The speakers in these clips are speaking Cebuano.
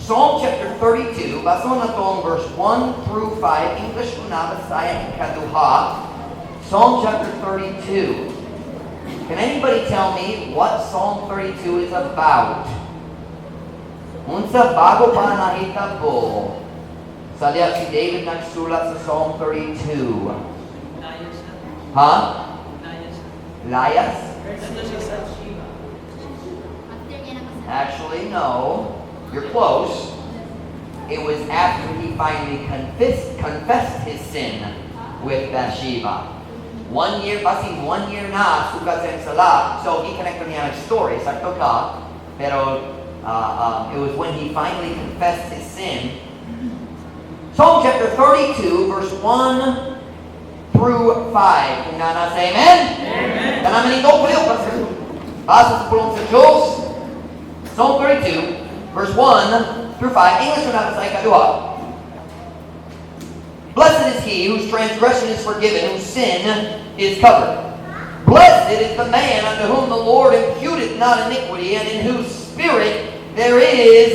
Psalm chapter 32, basahon nato ang verse 1 through 5. English una, Bisaya ikaduha. Psalm chapter 32. Can anybody tell me what Psalm 32 is about? Unsa bago pa nahitabo sa diha si David nagsulat sa Psalm 32? Layas na. Ha? Layas. Layas? Ano siya sa After niya nakasal. Actually, no. You're close. It was after he finally confessed his sin with Bathsheba. One year, basin one year na, sukad sa iyang sala. So, i-connect niya ang story. Sakto ka. Pero, it was when he finally confessed his sin. Psalm chapter 32, verse 1 through 5. Kung naa na, say amen? Amen. Tanan ito, palihog. Basa sa pulong sa Diyos. Psalm 32, verse 1 through 5. English una, Bisaya ikaduha. Blessed is he whose transgression is forgiven, whose sin is covered. Blessed is the man unto whom the Lord imputeth not iniquity, and in whose spirit there is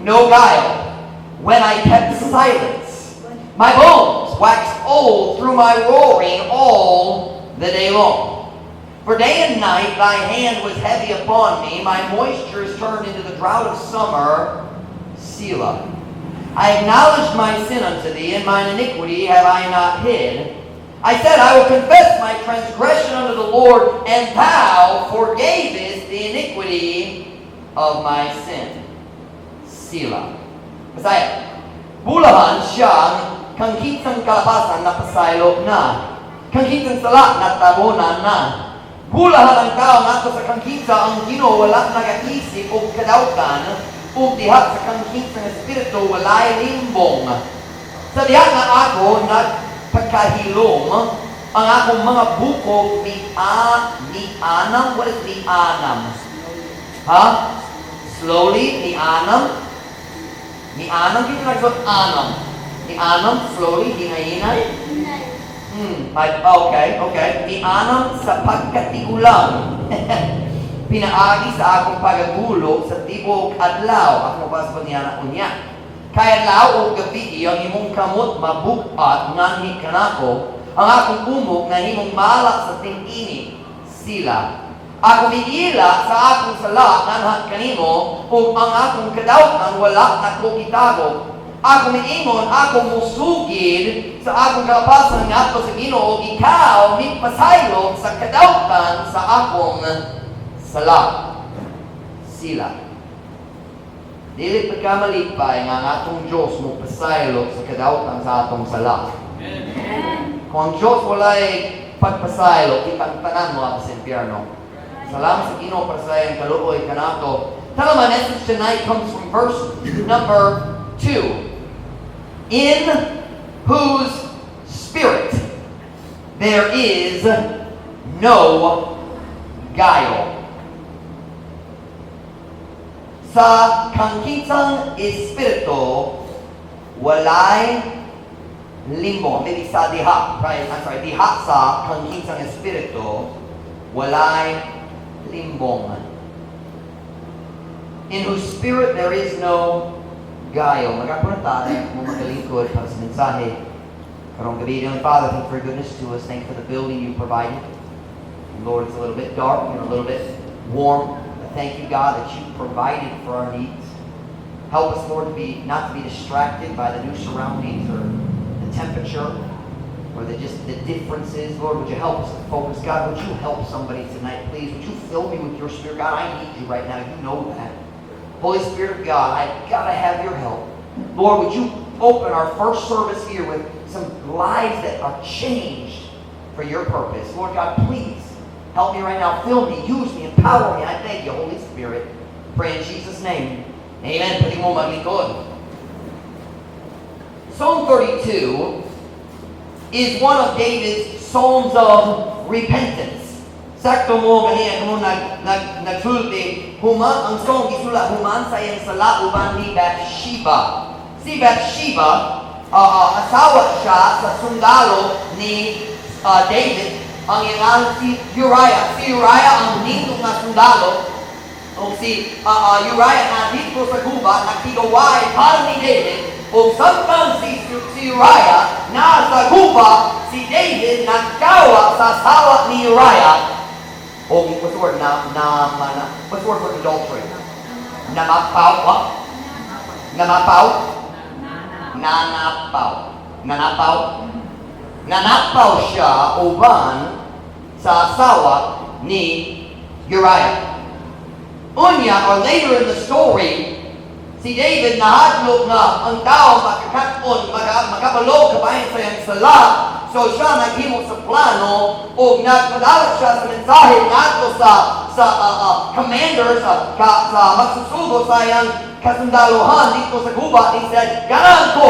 no guile. When I kept silence, my bones waxed old through my roaring all the day long. For day and night thy hand was heavy upon me, my moisture is turned into the drought of summer. Selah. I acknowledged my sin unto thee, and mine iniquity have I not hid. I said, "I will confess my transgression unto the Lord," and thou forgavest the iniquity of my sin. Selah. Bisaya. Bulahan siya kang kinsang kalapasan napasaylo na. Kang kinsang sala natabonan na. Bulahan ang tao ngadto sa kang kinsa ang Ginoo wala nagaisip og kadawtan ug diha sa kang kinsang espiritu walay limbong. Sa diha nga ako nagpakahilom, ang akong mga bukog ni anam. What is ni anam? Ha? Slowly, ni anam. Ni anam, kita nagsuot anam. Ni anam, slowly, hinay-hinay. Okay. Ni anam sa pagkatigulang. Pinaagi sa akong pagagulo sa tibuok adlaw. Ako mabasa niya na unya. Kay adlaw ug gabi ang imong kamot mabugat nganhi kanako. Ang akong umog nahimong mala sa ting-init. Selah. Ako miila sa akong sala nganha kanimo ug ang akong kadawtan wala nako gitago. Ako miingon, "Ako musugid sa akong kalapasan ngadto sa Ginoo," ikaw mipasaylo sa kadawtan sa akong sala. Selah. Dili pa ka malipay nga ang atong Diyos mo pasaylo sa kadawtan sa atong sala? Amen. Kung ang Diyos walay pagpasaylo, kitang tanan mo sa impyerno. Salamat sa Ginoo para sa iyang kaluoy kanato. Tell my message tonight comes from verse number 2. In whose spirit there is no guile. Sa kang kinsang espiritu, walay limbong. Maybe sa diha, right? I'm sorry, diha sa kang kinsang espiritu, walay limbong. In whose spirit there is no guile. Mag-ako na tayo kung magalingkod para sa mensahe karong gabi. Heavenly Father, thank you for your goodness to us. Thank you for the building you provided. And Lord, it's a little bit dark and a little bit warm. But thank you, God, that you provided for our needs. Help us, Lord, to be not to be distracted by the new surroundings or the temperature or the just the differences. Lord, would you help us to focus? God, would you help somebody tonight, please? Would you fill me with your Spirit? God, I need you right now. You know that. Holy Spirit of God, I've got to have your help. Lord, would you open our first service here with some lives that are changed for your purpose? Lord God, please help me right now. Fill me, use me, empower me. I beg you, Holy Spirit. Pray in Jesus' name. Amen. Pwede mo maglingkod. Psalm 32 is one of David's psalms of repentance. Sakto mo ganiya kamo nag nagsulti human ang song gisula human sa iyang sala uban ni Bathsheba. Si Bathsheba, asawa siya sa sundalo ni David. Ang iyang ngalan si Uriah. Si Uriah ang nindot nga sundalo. O si Uriah na dito sa gubat, nakigaway para ni David, o samtang si Uriah nasa gubat, si David nagkawa sa asawa ni Uriah. O, what's the word? Na, what's the word for adultery? Namapaw, what? Namapaw? Nanapaw. Nanapaw? Nanapaw siya uban sa asawa ni Uriah. Unya, or later in the story, si David nahadlok nga ang tao makakaton, makabalo kabahin sa iyang sala. So siya naghimo sa plano o nagpadala siya sa mensahe ngadto sa commander sa magsusugo sa iyang kasundaluhan dito sa gubat. He said, "Ganahan ko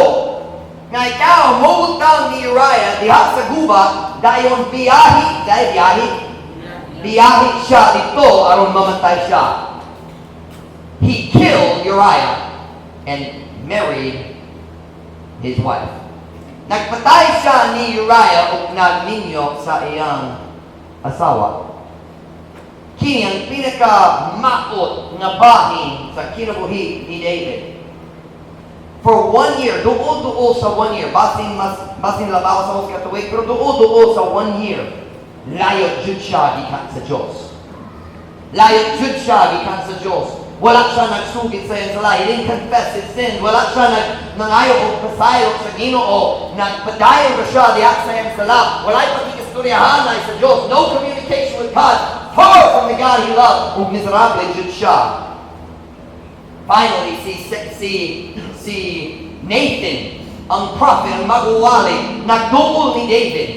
nga ikaw mobutang ni Uriah diha sa gubat, dayon biyahi, dahil biyahi, biyahi siya dito aron mamatay siya." He killed Uriah and married his wife. Nagpatay siya ni Uriah ug nagminyo sa iyang asawa. Kini ang pinaka-maot nga bahin sa kinabuhi ni David. For one year, duol-duol sa one year, basin mas basin labaw sa ka tuig, pero duol-duol sa one year, layo jud siya gikan sa Dios. Layo jud siya gikan sa Dios. Wala siya nagsugid sa iyang sala. He didn't confess his sin. Wala siya nangayo og pasaylo sa Ginoo. Nagpadayon ra siya diha sa iyang sala. Wala'y pakikistoryahan sa Dios. No communication with God. Far from the God he loved. Ug miserable jud siya. Finally, si Nathan, ang prophet, ang magwali, nagduol ni David.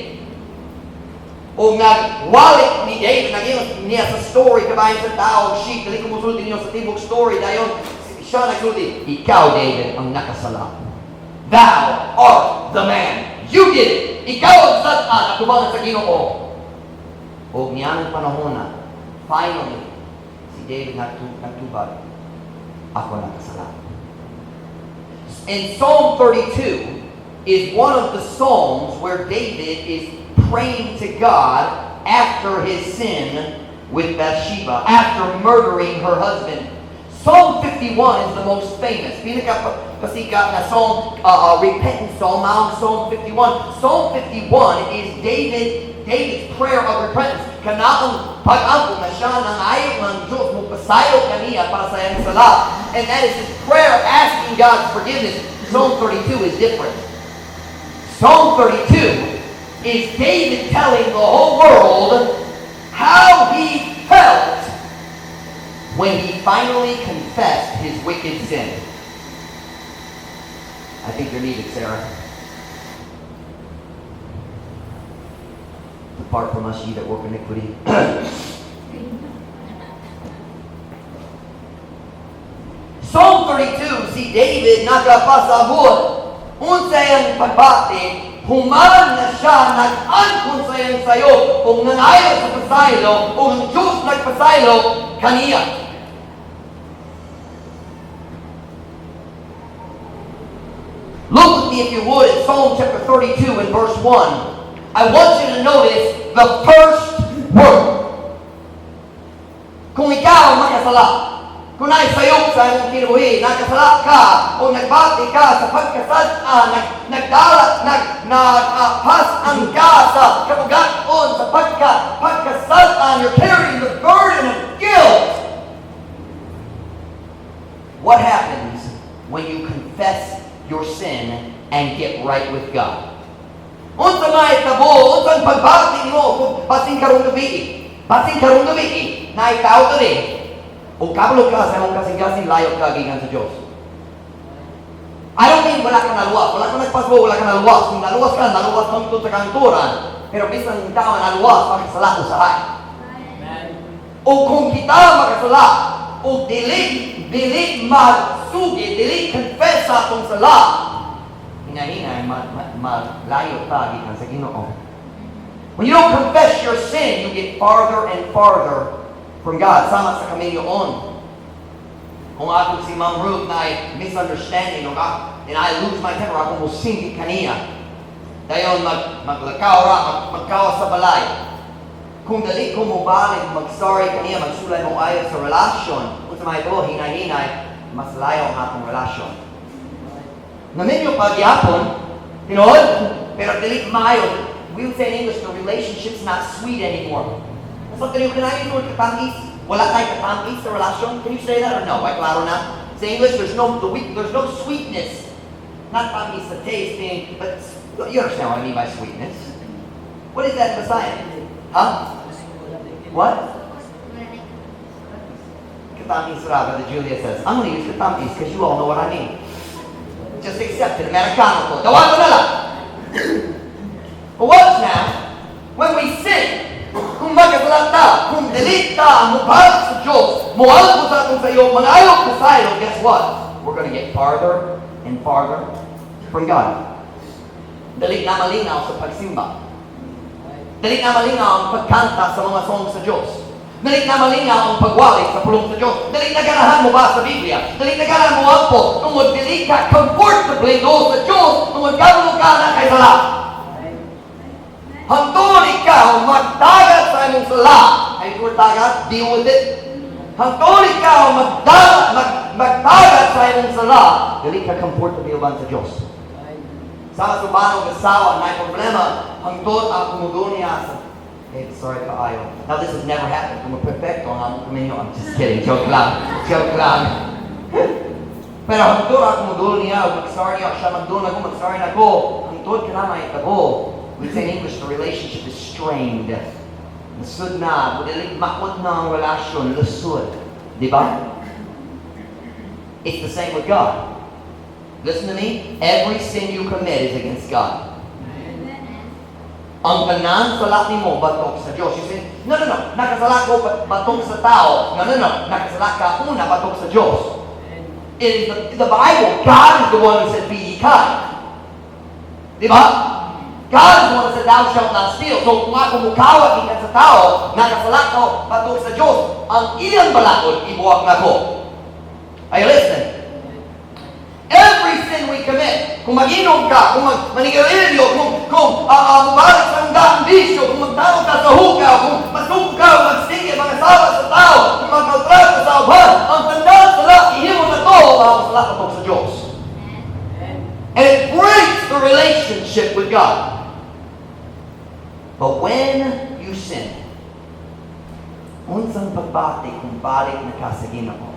O nagwalik ni David, naging niya sa story, kabahin sa tao, sheep, dali ko musulti niyo sa tibok story, dayon siya nagsulti, "Ikaw, David, ang nakasala. Thou art the man. You did it. Ikaw ang sad-an at tubangan sa Ginoo." O niya panahon na, finally, si David nagtubag, "Ako nakasala." In Psalm 32 is one of the Psalms where David is praying to God after his sin with Bathsheba, after murdering her husband. Psalm 51 is the most famous. Pinaka pasikat na psalm, repentance psalm, ang Psalm 51. Psalm 51 is David's prayer of repentance. Kanaong pag-ampo na siya nangayo ng Diyos, mupasaylo kaniya para sa iyang sala. And that is his prayer asking God's forgiveness. Psalm 32 is different. Psalm 32 is David telling the whole world how he felt when he finally confessed his wicked sin. I think you're needed, Sarah. Depart from us, ye that work iniquity. Psalm 32, si David nakapasabot unsay ang pagbati human na siya nag-angkon sa iyang sayop ug nangayo sa pasaylo ug ang Diyos nagpasaylo kaniya. Look with me, if you would, at Psalm chapter 32 and verse 1. I want you to notice the first word. Kung ikaw makasala, kung naisayop sa imong kinabuhi, nakasala ka, o nagbati ka sa pagkasad-an, nagdala, nagpas-ang ka sa kabugaton, sa pagkasad-an, you're carrying the burden of guilt. What happens when you confess your sin and get right with God? Unsa may tabo, unsang pagbati mo kung basin karong gabi, basin karong gabi, na ikaw diri, o kabalo ka sa imong kasing-kasing layo ka gikan sa Diyos. I don't mean wala ka naluwas, wala ka nagpasbo, wala ka naluwas. Kung naluwas ka, naluwas hangtod sa kanturan. Pero bisan ang tao naluwas, makasala usahay. Amen. O kung kita makasala, o dili magsugi, dili confess sa atong sala, hinahinay, malayo ta gikan sa Ginoo. When you don't confess your sin, you get farther and farther from God. Sama sa kaminyoon. Kung ako si Ma'am Ruth na ay misunderstanding, o ka, and I lose my temper, ako mo singgit kaniya. Dayon maglakaw ra, magkawa sa balay. Kung dali ko mo balik, mag-sorry kaniya, magsulay mo ayo sa relasyon, Mahitabo, hinay-hinay, mas layo ang atong relasyon. Naminyo pa gyapon, tinuod, pero dili maayo. We would say in English, the relationship's not sweet anymore. So, can you use the word "katamis"? Wala tay katamis sa relasyon? Can you say that or no? Ay, klaro na. Sa English, there's no sweetness. Not tamis the taste, meaning, but you understand what I mean by sweetness. What is that, Messiah? Huh? What? Katamis ra, Brother Julia says. I'm going to use "katamis" because you all know what I mean. Just accept it. Americano ko. Dawato na lang. But watch now. When we sin, kung magkasala ta, kung dili ta, mubalik sa Diyos, mualpo sa atong sayop, mangayo pasaylo, guess what? We're going to get farther and farther from God. Dili na malingaw sa pagsimba. Dili na malingaw ang pagkanta sa mga song sa Diyos. Dili na malingaw ang pagwali sa pulong sa Diyos. Dili na ganahan mo ba sa Biblia. Dili na ganahan mo ampo. Tungod dili ka comfortably doon sa Diyos. Tungod kabalo ka naa kay sala. Hangtod ikaw magdagat sa imong sala. Ay, kung dagat, deal with it. Hangtod ikaw magdagat sa imong sala, dili ka comfortable uban sa Diyos. Sama sa uban og asawa, naay problema, hangtod ako modul niya sa, "Hey, sorry kaayo." Now, this has never happened. Kung perfecto ang among kaminyo, I'm just kidding. Joke lang. Joke lang. Pero hangtod ako modul niya, mag-sorry niya, siya magdul na ako, mag-sorry na ako. Hangtod ka na mahitabo. We say in English, the relationship is strained. Lisod na, dili maot na ang relasyon, lisod. Di ba? It's the same with God. Listen to me. Every sin you commit is against God. Ang tanan sala nimo batok sa Dios. You say, No. Nakasala ko batok sa tao." No. Nakasala ka una batok sa Dios. It is the Bible. God is the one who said, "Be ye kind." Di ba? God is the one who said, "Thou shalt not steal." So kung ako mukawat gikan sa tao, nakasala ko batok sa Dios, ang iyang balaod, ibuak nako. Are you listening? Every sin we commit, kung mag-inom ka, kung manigarilyo, kung mubalik sa daang bisyo, kung magtarong ka sa hukaw, kung masuko ka, magsige, mangasawa sa tao, kung magmaltrato sa uban, ang tanan sala, ihimo nato, ang sala batok sa Diyos. And it breaks the relationship with God. But when you sin, unsang pagbati kung balik na ka sa Ginoo?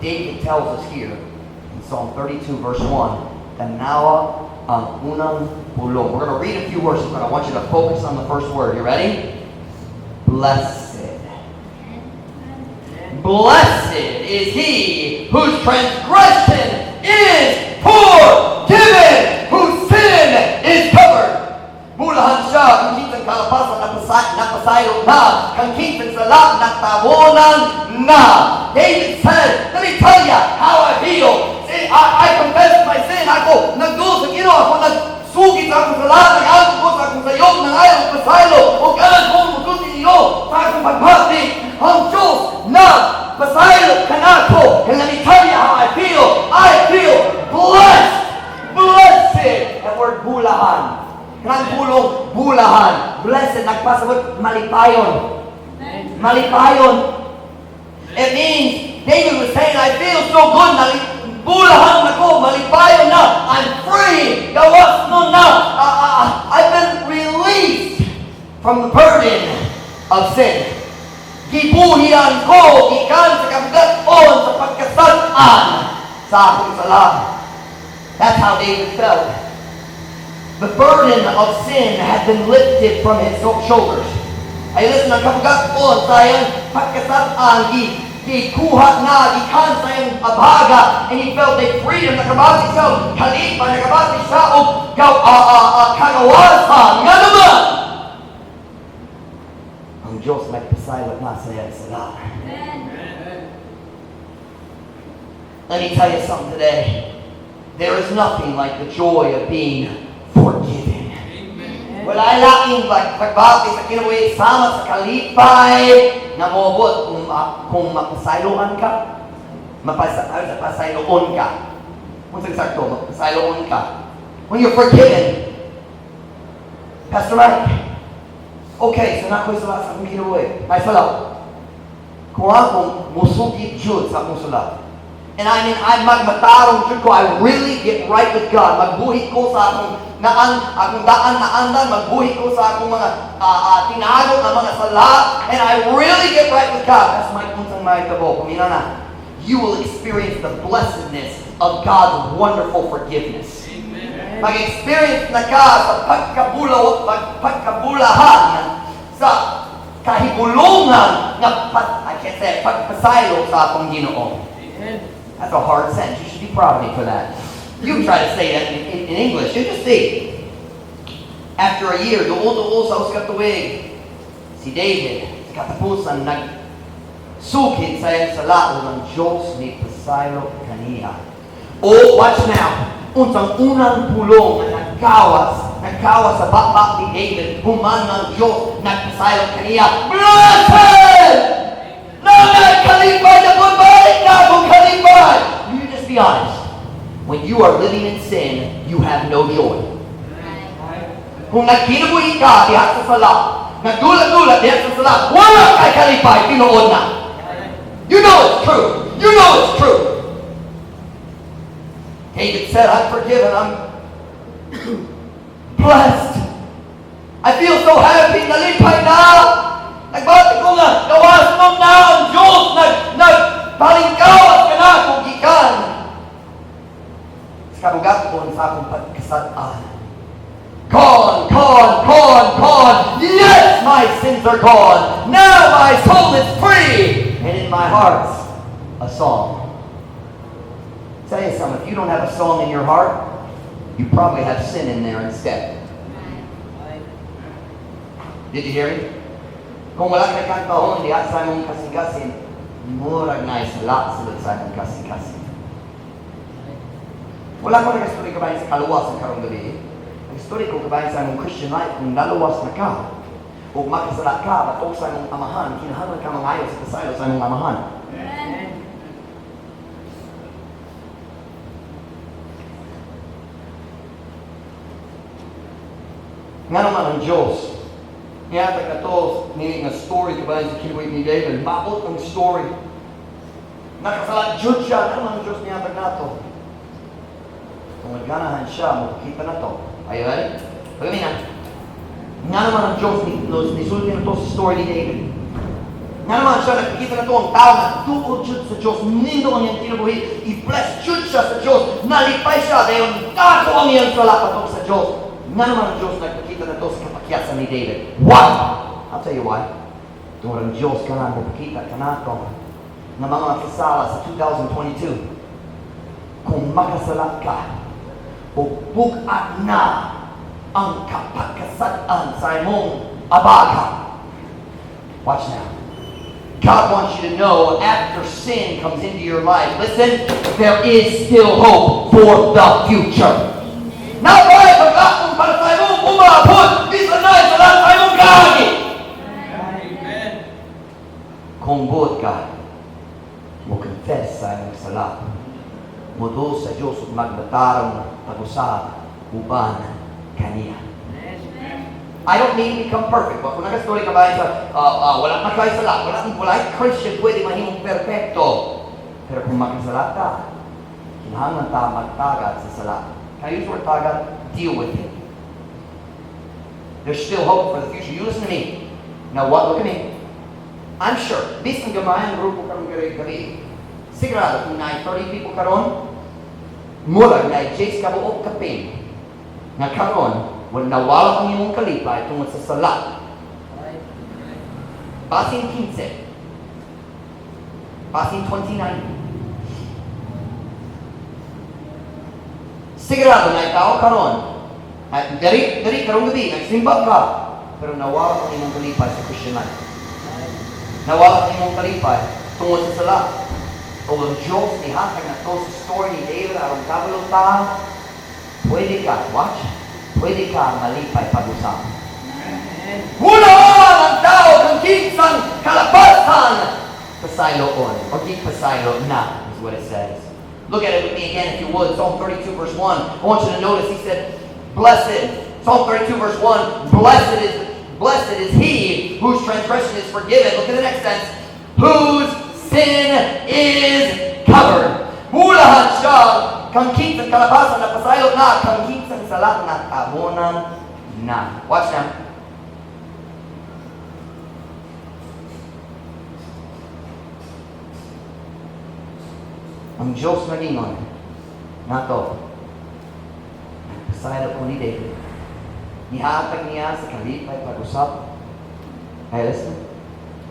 David tells us here in Psalm 32 verse 1, tanawa ang unang pulong. We're going to read a few verses, but I want you to focus on the first word. You ready? Blessed. Blessed is he whose transgression is forgiven, whose sin is covered. Bulahan siya kung kinsang kalapasan napasaylo na, kang kinsang sala natabonan na. David said, "Let me tell you how I feel. See, I confess my sin. Ako, nagduol sa Ginoo, ako nagsugit sa akong sala, nag-alko ko sa akong sayop, nangayo og pasaylo, ug karon ko musulti niyo sa akong pagbati. Ang Diyos nagpasaylo kanako. And let me tell you how I feel. I feel blessed. Blessed." That word "bulahan." Kanang pulong, bulahan. "Blessed," nagpasabot, malipayon. Malipayon. It means, David was saying, "I feel so good, bulahan na ko, malipayon na, I'm free, gawas no na, I've been released from the burden of sin. Gibuhian ko, gikan sa kabugaton, sa pagkasal-an sa akong sala." That's how David felt. The burden of sin had been lifted from his shoulders. Ay, listen, ang kabugaton sa iyang pagkasal-an, gikuha na, gikan sa iyang abaga, and he felt a freedom, nakabati siya, og kalipay, nakabati siya, og kagawasan. Nga naman, ang Diyos nagpasaylo na sa iyang sala. Let me tell you something today. There is nothing like the joy of being forgiven. Wala laing pagbati sa kinabuhi sama sa kalipay na moabot kung mapasayloan ka. Mapasayloon ka. Kung sakto, mapasayloon ka. When you're forgiven. Pastor Mike, okay, so naa ko'y sala sa akong kinabuhi. May sala. Kung ako musugid jud sa akong sala. And I mean, I magmatarong jud ko. I really get right with God. Magbuhi ko sa akong naan, akong daan na andan, magbuhi ko sa akong mga tinago nga mga sala, and I really get right with God. That's my unsang mahitabo. Paminaw na. You will experience the blessedness of God's wonderful forgiveness. Amen. Mag-experience na ka sa pagkabulahan sa kahigulungan nga I can't say it, pagpasaylo sa atong Ginoo. Amen. That's a hard sentence. You should be proud of me for that. You try to say that in English. You just see. After a year, duol-duol sa usa ka tuig, si David, sa katapusan, nagsugid sa iyang sala ug ang Diyos ni pasaylo kaniya. Oh, watch now. Unsang unang pulong nga naggawas sa baba ni David, human ng Diyos nagpasaylo kaniya. Blessed! Naa kalipay na balik na akong kalipay! You just be honest. When you are living in sin, you have no joy. Kung nagkinabuhi ka diha sa sala, nagdulat-dulat diha sa sala, wala kay kalipay, tinuod na. You know it's true. You know it's true. David said, "I'm forgiven. I'm blessed. I feel so happy. Nalipay na. Nagbati ko nga, gawas mo na ang Diyos. Nagpalingkawas ka na kung gikan sa kabugaton sa akong pagkasad-an. Gone, gone, gone, gone. Yes, my sins are gone. Now my soul is free. And in my heart, a song." Tell you something, if you don't have a song in your heart, you probably have sin in there instead. Did you hear me? Kung wala kay kantahon diha sa imong kasing-kasing, murag na sala sulod sa imong kasing-kasing. Wala ko nag-story kabahin sa kaluwas sa karong gabi. Ang story ko kabahin sa imong Christian life, kung naluwas na ka, o makasala ka, batok sa imong amahan, kinahanglan ka mangayo sa pasaylo sa imong amahan. Amen. Nga naman ang Diyos, nihatag na to, nini nga story kabahin sa kinabuhi ni David, maot ang story. Nakasala jud siya, nga naman ang Diyos nihatag nato. Kung naganahan siya, makikita na to. Are you ready? Pagkami na. Nga naman ang Diyos ni, no, nisulti na to sa story ni David. Nga naman siya, nakikita na to ang tao na tuod jud sa Diyos, nindo ang iyang kinabuhi, i-bless jud siya sa Diyos, nalipay siya, dahil dako ang iyang sala patok sa Diyos. Nga naman ang Diyos nagpakita na to sa kapakyasan ni David. Why? I'll tell you why. Tungod ang Diyos ganahan mopakita kanato nga mga kasala sa 2022. Kung makasala ka, o bugat na ang kapagkasad-an sa imong abaga. Watch now. God wants you to know after sin comes into your life, listen, there is still hope for the future. Naa pa'y pag-akong para sa imong umabot, bisan na sa lahat sa imong kaagi. Amen. Kung buot ka, mo confess sa imong sala. Moduol sa Diyos ug magmatarong pag-usab uban kaniya. I don't need to become perfect. Wa ko nag-story ka ba sa wala na kay sala, wala wala Christian pwede mahimong perpekto. Pero kung makasala ka, kinahanglan ta magtagat sa sala. Can I use the word tagat? Deal with it. There's still hope for the future. You listen to me. Now what? Look at me. I'm sure, bisan gamay ang grupo karong gabi, sigurado kung naay 30 people karon, murag naay diyes kabuok kapin nga karon, wala nawala ang imong kalipay tungod sa sala. Basin 15. Basin 29. Sigurado na tao karon. Ay, diri, diri karong gabi, nagsimba ka. Pero nawala ang imong kalipay sa Christian life. Nawala ang imong kalipay tungod sa sala. O ang Diyos nihatag na to sa story ni David aron kabalo ta, pwede ka, watch, pwede ka malipay pag-usab. Wala ang tao kung kinsang kalapasan pasayloon or gipasaylo na is what it says. Look at it with me again if you would. Psalm 32 verse 1. I want you to notice he said, blessed. Psalm 32 verse 1, blessed is he whose transgression is forgiven. Look at the next sentence. Whose sin is covered. Bulahan siya kang kinsang kalabasan napasaylo na, kang kinsang sala natabonan na. Watch now. Ang Diyos nagingon nato, nagpasaylo ko ni David. Nihatag niya sa kalipay pag-usap. Hey, listen.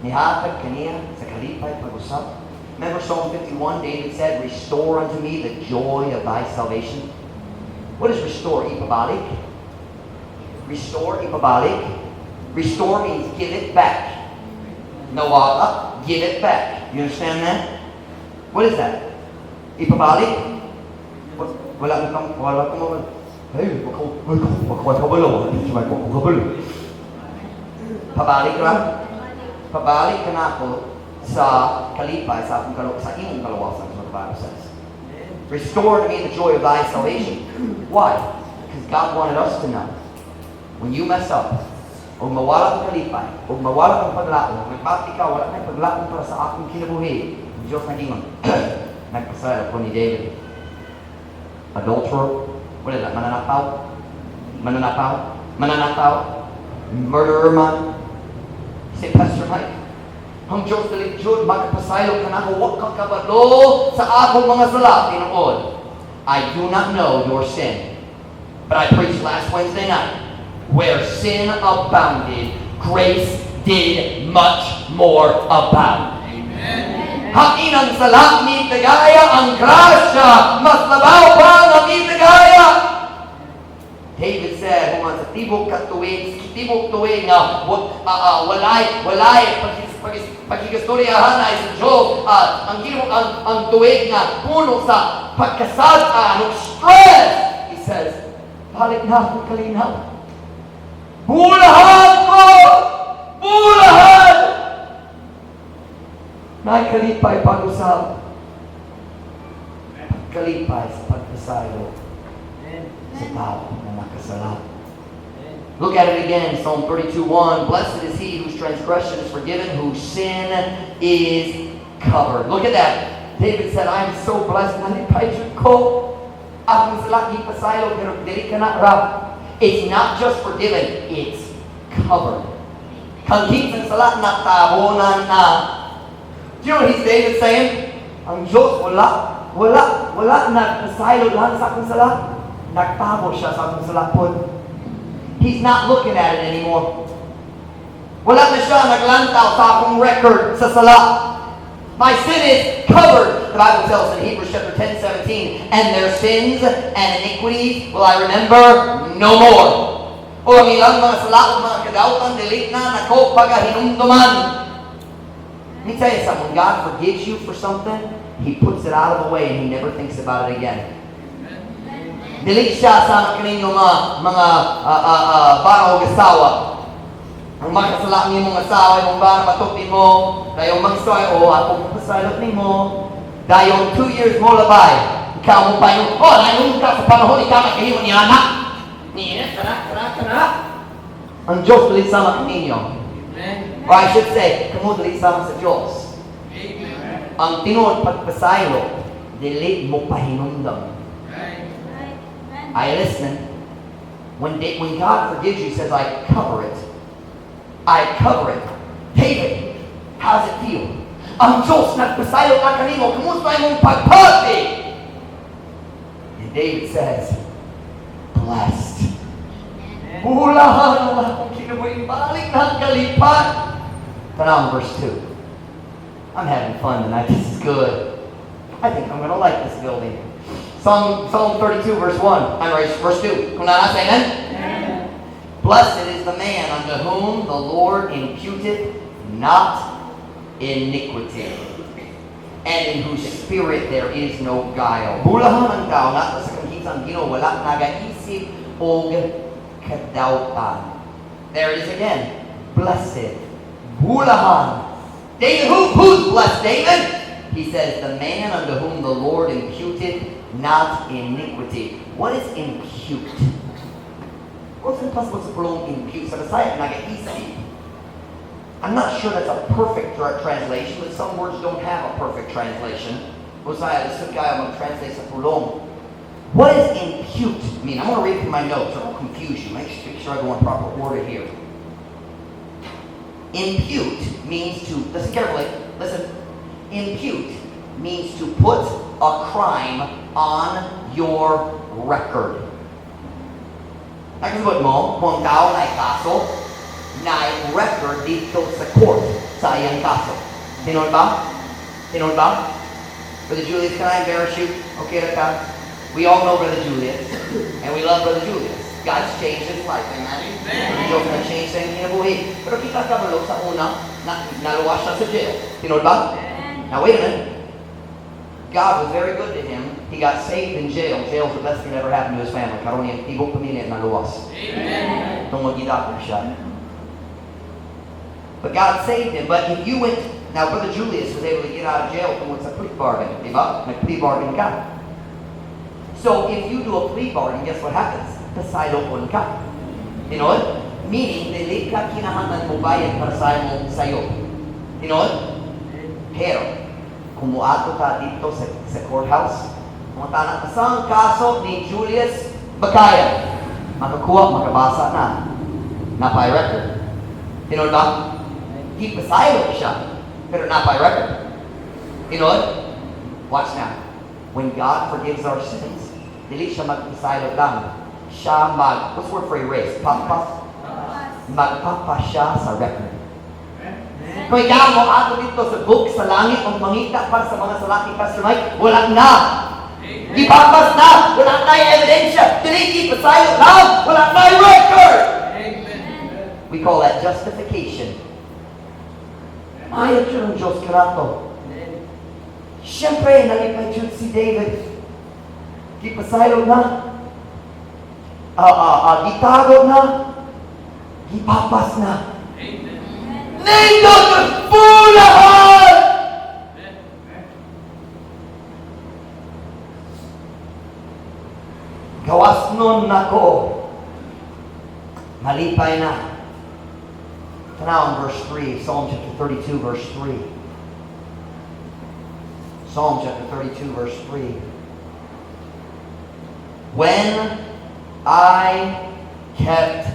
Nihatag kaniya sa kalipay pag-usap. Remember Psalm 51, David said, "Restore unto me the joy of thy salvation." What is restore? Ipabalik. Restore, ipabalik. Restore means give it back. Nawala, give it back. You understand that? What is that? Ipabalik? Wala kang, wala kang mawala. Hey, wako, wako, wako, kabalo. Wako, kabalo. Pabalik ra? Pabalik ka nako sa kalipay sa imong kaluwasan, is what the Bible says. "Restore to me the joy of thy salvation." Why? Because God wanted us to know. When you mess up, o mawala ang kalipay, o mawala ang paglaom, nagbati ka, wala na paglaom para sa akong kinabuhi. Ang Diyos nagingon, nagpasaylo ko ni David. Adulterer, what is that? Mananakaw? Mananakaw? Mananakaw? Murderer man? Say, "Pastor Mike, ang Diyos dili jud magpasaylo kanako, wa ka kabalo sa akong mga sala." Tinuod, I do not know your sin. But I preached last Wednesday night. Where sin abounded, grace did much more abound. Amen. Hain ang sala mitagaya, ang grasya mas labaw pa nga mitagaya. David said, human sa tibok katuig, tibok tuig nga walay pagkigastoryahan ay sa Diyos, ang ginoo ang tuig nga puno sa pagkasad-an ug stress. He says, "Balik na akong kalinaw. Bulahan ko! Bulahan! Naay kalipay pag-usab. Kalipay sa pagpasaylo sa tao na nakasala." Look at it again, Psalm 32:1. "Blessed is he whose transgression is forgiven, whose sin is covered." Look at that. David said, "I am so blessed. Nalipay jud ko. Akong sala gipasaylo, pero dili kana ra. It's not just forgiven, it's covered." Kang kinsang sala natabonan na. Do you know what he's David saying? Ang Diyos, wala, wala, wala nagpasaylo lang sa akong sala. Nagtabo siya sa akong sala pod. He's not looking at it anymore. Wala na siya naglantaw sa akong record sa sala. My sin is covered. The Bible tells us in Hebrews chapter 10, 17, "And their sins and iniquities will I remember no more." O ang ilang mga sala o mga kadautan, dili na nako pagahinumduman. Let me tell you something. When God forgives you for something, He puts it out of the way and He never thinks about it again. Dili siya sa kaninyo mga bana o asawa. Ang makasala ang imong asawa, imong bana, matuti mo, dayon magsoy, o ako pasaylo nimo. Dayon 2 years mo labay. Ikaw mo pa yung, oh, nayon ka sa panahon, ikaw makahimo ni anak. Niya, kana, kana, kana. Ang Diyos dili sama kaninyo. Amen. Or I should say, kamo dili sama sa Diyos. Amen. Ang tinuod pagpasaylo, dili mo pahinumdum. Right. I listen. When God forgives you, He says, "I cover it. I cover it." David, how's it feel? Ang Diyos nagpasaylo na kanimo, kumusta imong pagpati? And David says, "Blessed. Bulahan ang akong kinabuhi. Balik na ang kalipay." Tanaw verse 2. I'm having fun tonight. This is good. I think I'm going to like this building. Psalm 32, verse 1. I'm right, verse 2. Kung naa, say amen. "Blessed is the man unto whom the Lord imputeth not iniquity, and in whose spirit there is no guile." Bulahan ang tao ngadto sa kang ang Ginoo wala nagaisip og kadautan. There it is again. Blessed. Bulahan. David, who's blessed, David? He says, "The man unto whom the Lord imputeth not iniquity." What is impute? What's impossible sa pulong impute? Sa Bisaya, nagaisip. I'm not sure that's a perfect translation, but some words don't have a perfect translation. Hosea, lisod kaayo mag-translate sa pulong. What does "impute" mean? I'm going to read from my notes or it will confuse you. Make sure I go in proper order here. Impute means to, listen carefully, listen. Impute means to put a crime on your record. Nakasabot mo, kung ang tao na kaso, na record dito sa court sa iyang kaso. Tinuod ba? Tinuod ba? Brother Julius, can I embarrass you? Okay ra ka? We all know Brother Julius, and we love Brother Julius. God's changed his life, amen? Amen. Diyos na change sa iyang kinabuhi. Pero kita kabalo sa una, na, naluwas siya sa jail. Tinuod ba? Now wait a minute. God was very good to him. He got saved in jail. Jail's the best thing that ever happened to his family. Karon iyang tibok pamilya naluwas. Amen. Tungod gidakop siya. But God saved him. But if you went, now Brother Julius was able to get out of jail tungod sa plea bargain, di ba? Nag-plea bargain ka. So if you do a plea bargain, guess what happens? Pasayloon ka. Tinuod? Meaning, dili ka kinahanglan mo bayad para sa imong sayo. Tinuod? Pero, kung muadto ka dito sa courthouse, mangutana, "Asang kaso ni Julius Bakaya?" Makakuha, makabasa na. Naa pay record. Tinuod ba? Gipasaylo siya, pero naa pay record. Tinuod? Watch now. When God forgives our sins, dili siya magpasaylo lang. Siya mag, what's the word for erase? Papas? Magpapa siya sa record. Kung ikaw mo ato dito sa book sa langit, ang mangita para sa mga sala ni Pastor Mike, wala na. Gipapas na! Wala na yung ebidensya! Dili gipasaylo lang! Wala na yung record! Amen. We call that justification. Maayo jud ang Diyos kanato. Siyempre, nalipay jud si David. Gipasaylo na. Gitago na. Gipapas na. Amen. Nindot ang pulahan! Amen. Gawas nun nako. Malipay na. Tanaw in verse 3, Psalm chapter 32, verse 3. Psalm chapter 32, verse 3. "When I kept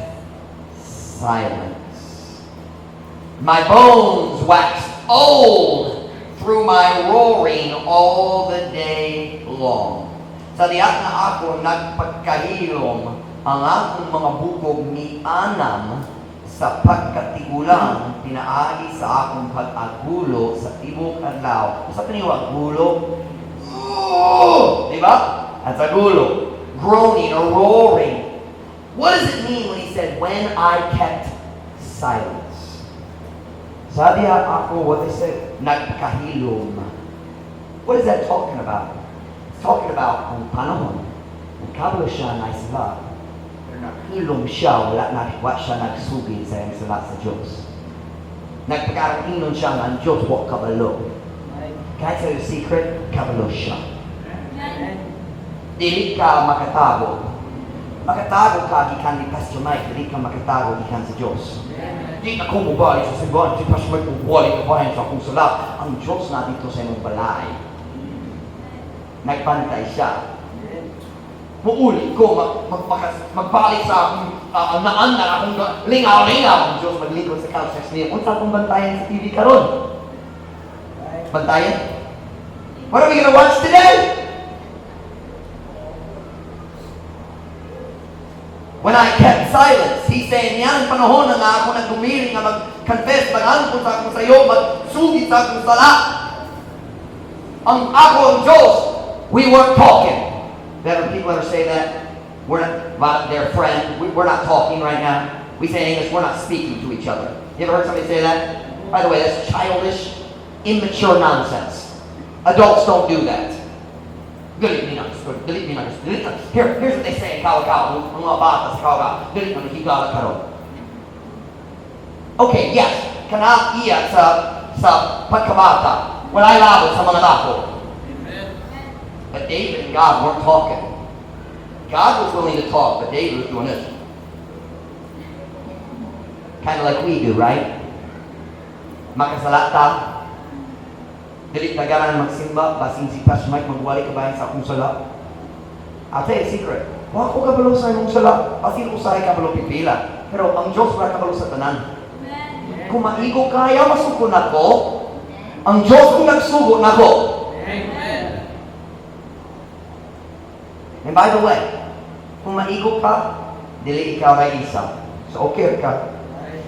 silence, my bones waxed old through my roaring all the day long." Sa diha na ako nagpagkahilom, ang akong mga bukog mianam sa pagkatigulang pinaagi sa akong pag-agulo sa tibok adlaw. Unsa kani agulo? Oh! Di ba? That's agulo. Groaning or roaring. What does it mean when he said, "When I kept silence"? Sa diha ako, what they say, nagkahilom. What is that talking about? It's talking about kung panahon, nagkabalo siya na sila, pero naghilom siya, wala na, wa siya nagsugid sa iyang sala sa Diyos. Nagpakaroon siya nga ang Diyos, wa kabalo. Can I tell you a secret? Kabalo siya. Dili ka makatago. Makatago ka gikan ni Pastor Mike, dili ka makatago gikan sa Diyos. "Di ako mobalik sa simbahan, si Pastor Mike mobalik ka sa akong sala." Ang Diyos na dito sa imong balay. Nagbantay siya. "Muuli ko, magbalik sa akong naan na akong lingaw-lingaw." Ang Diyos maglikod sa couch next niya. "Unsa akong bantayan sa TV karon? Bantayan? What are we gonna watch today?" When I kept silence, he's saying, niyan panahon na nga ako naggumiling nga mag-confess, mag-angkon sa akong sayo, magsugid sa akong sala. Ang ako ang Diyos, we weren't talking. Ever people ever say that? We're not, about their friend, "We're not talking right now." We say in English, "We're not speaking to each other." You ever heard somebody say that? By the way, that's childish, immature nonsense. Adults don't do that. "Dili mi na, dili mi na, dili na." Here's what they say in Kawakawa, ang mga bata sa Kawakawa, "Dili na higala karon." Okay, yes, kana iya sa pagkabata. Walay labot sa mga dako. Amen. But David and God weren't talking. God was willing to talk, but David was doing this. Kind of like we do, right? Makasala ta. Dili ta ganahan magsimba, basin si Pastor Mike magwali kabahin sa akong sala. I'll tell you a secret. Wa ko kabalo sa imong sala, basin usahay kabalo pipila. Pero ang Diyos wala kabalo sa tanan. Amen. Kung maigo kaya, masuko nako. Ang Diyos kung nagsugo nako. Amen. And by the way, kung maigo ka, dili ikaw ra isa. So okay ka. Right.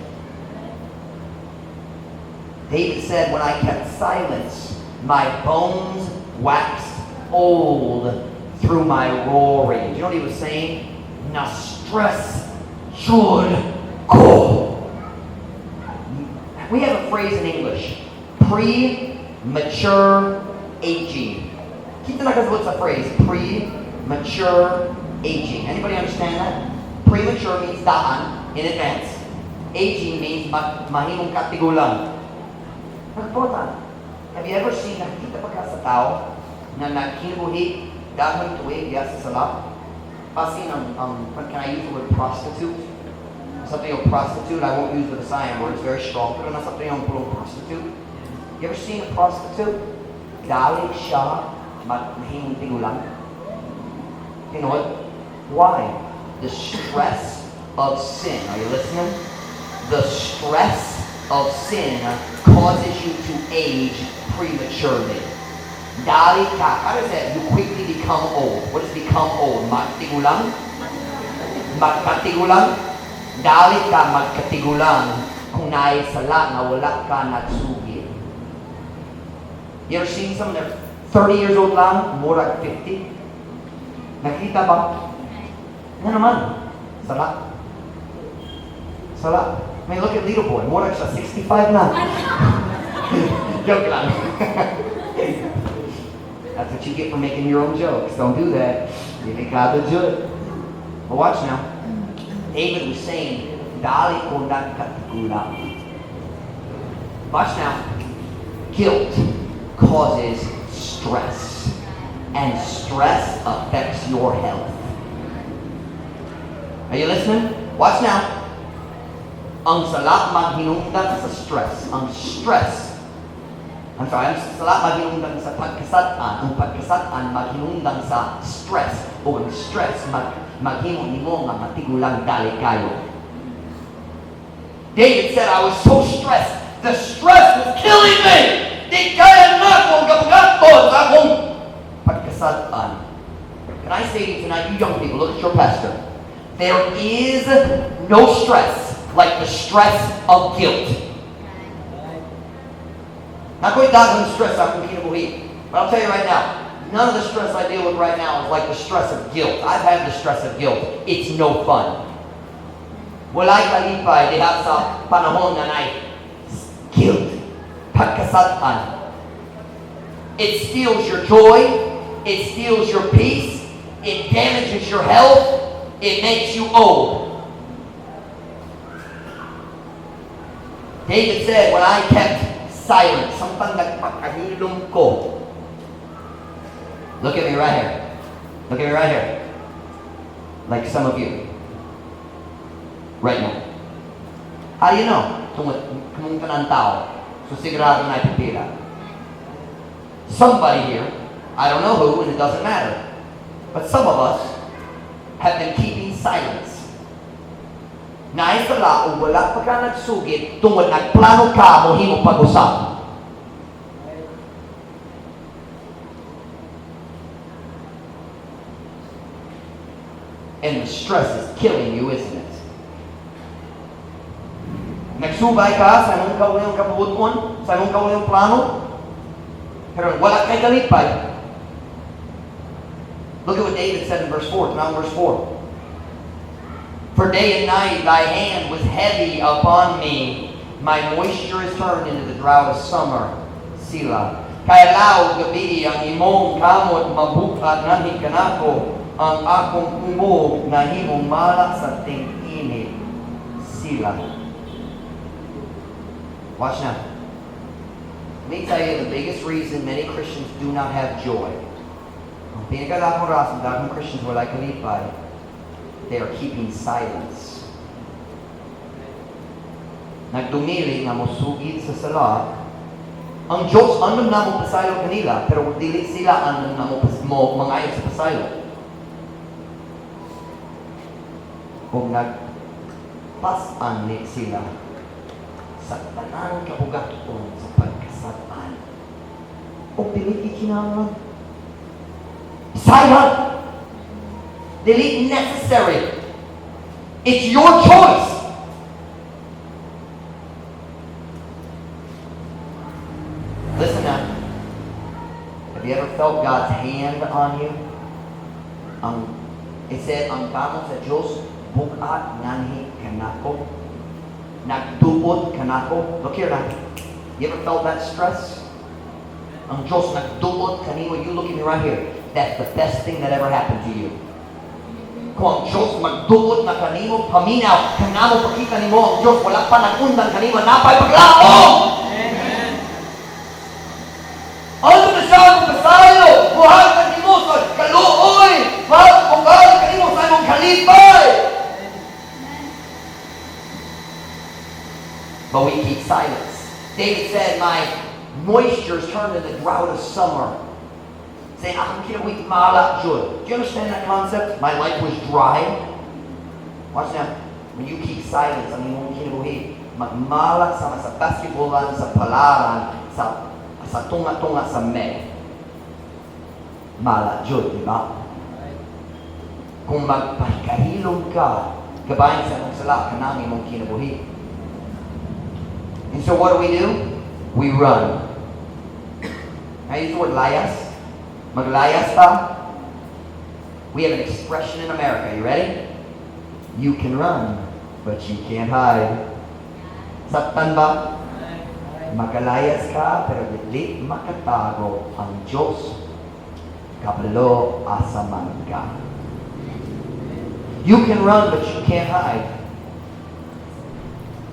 David said, "When I kept silence, my bones waxed old through my roaring." Do you know what he was saying? Na-stress jud ko. We have a phrase in English, premature aging. Kinsa nakasabot sa phrase, premature aging? Anybody understand that? Premature means daan, in advance. Aging means mahimong katigulang. Nagpota. Have you ever seen, nakita pa ka sa tao na nagkinabuhi daghang tuig ya sa sala? Basin ang, can I use the word prostitute? Something yung prostitute, I won't use the Visayan word, it's very strong, pero nasa yung pulong prostitute. You ever seen a prostitute? Dali siya mahimong tigulang. You know what? Why? The stress of sin. Are you listening? The stress of sin causes you to age prematurely. Dali ka. How does that? You quickly become old. What does become old? Magtigulang? Magkatigulang? Dali ka magkatigulang kung naay sala nga wala ka nagsugid. You ever seen someone they're 30 years old lang, murag 50? Nakita ba? Nga naman. Sala. Sala. I mean, look at little boy. Murag siya, 65 na. Joke lang. That's what you get for making your own jokes. Don't do that. Delikado jud. But watch now. David was saying, "Dali ko nagkatigulang." Watch now. Guilt causes stress. And stress affects your health. Are you listening? Watch now. Ang sala maghinungdan sa stress. Ang stress. I'm sorry, ang sala maghinungdan sa pagkasad-an. Ang pagkasad-an maghinungdan sa stress. O ang stress maghimo nimo nga matigulang dali kayo. David said, "I was so stressed. The stress was killing me. Di kaya nako ang kabugaton sa akong pagkasad-an." Can I say to you tonight, you young people, look at your pastor. There is no stress like the stress of guilt. Naa ko'y daghang stress akong kinabuhi. But I'll tell you right now, none of the stress I deal with right now is like the stress of guilt. I've had the stress of guilt. It's no fun. Walay kalipay diha sa panahon nga naay guilt, pagkasad-an. It steals your joy. It steals your peace. It damages your health. It makes you old. David said, "When I kept silent, samtang nagpakahilom ko." Look at me right here. Look at me right here. Like some of you. Right now. How do you know? Tungod, kamong tanan tao. So sigurado naay pipila. Somebody here, I don't know who, and it doesn't matter. But some of us have been keeping silence. Naay sala o wala pa ka nagsugid tungod nagplano ka mo himo pag-usab. Right. And the stress is killing you, isn't it? Nagsubay ka sa imong kaugalingong kabubuton, sa imong kaugalingong plano, pero wala kay kalipay. Look at what David said in verse 4. Now verse 4. "For day and night thy hand was heavy upon me. My moisture is turned into the drought of summer. Selah. Kay adlaw ug gabii ang imong kamot mabukat nganhi kanako, ang akong kumog nahimong mala sa ting-init. Selah. Watch now. Let me tell you the biggest reason many Christians do not have joy. Ang pinakadakong rason, daghang Christians walay kalipay, they are keeping silence. Nagdumili nga mosugid sa sala. Ang Diyos andam na mo pasaylo kanila, pero dili sila andam na mo mangayo sa pasaylo. Kung nagpas-an ni sila sa tanang kabugaton sa pagkasad-an. O dili gikinahanglan. Silent! Dili necessary. It's your choice. Listen now. Have you ever felt God's hand on you? It said, ang kamot sa Diyos, bug-at nganhi kanako. Nagduot kanako. Look here now. You ever felt that stress? Ang Diyos nagduot kanimo. You look at me right here. That's the best thing that ever happened to you. Kung ang Diyos magduot na kanimo, paminaw, kanamo pakita nimo ang Diyos, wala pa nag-undang kanimo, napay paglaom! Amen. Ano na siya ang pasaylo? Buhat nimo sa kaluoy! Buhat kanimo sa imong kalipay! But we keep silence. David said, "My moisture is turned to the drought of summer." Saying, akong kinabuhi mala jud. Do you understand that concept? My life was dry. Watch now. When you keep silence, ang imong kinabuhi, magmala sama sa basketballan, sa palaran, sa tunga-tunga sa May. Mala jud, di ba? Kung magpahikahilom ka, gabayin sa imong sala, kanang imong kinabuhi. And so what do? We run. I use the word layas. Maglayas ta. We have an expression in America. You ready? You can run, but you can't hide. Saktan ba? Magalayas ka, pero dili makatago ang Diyos. Kabalo asa man ka. You can run, but you can't hide.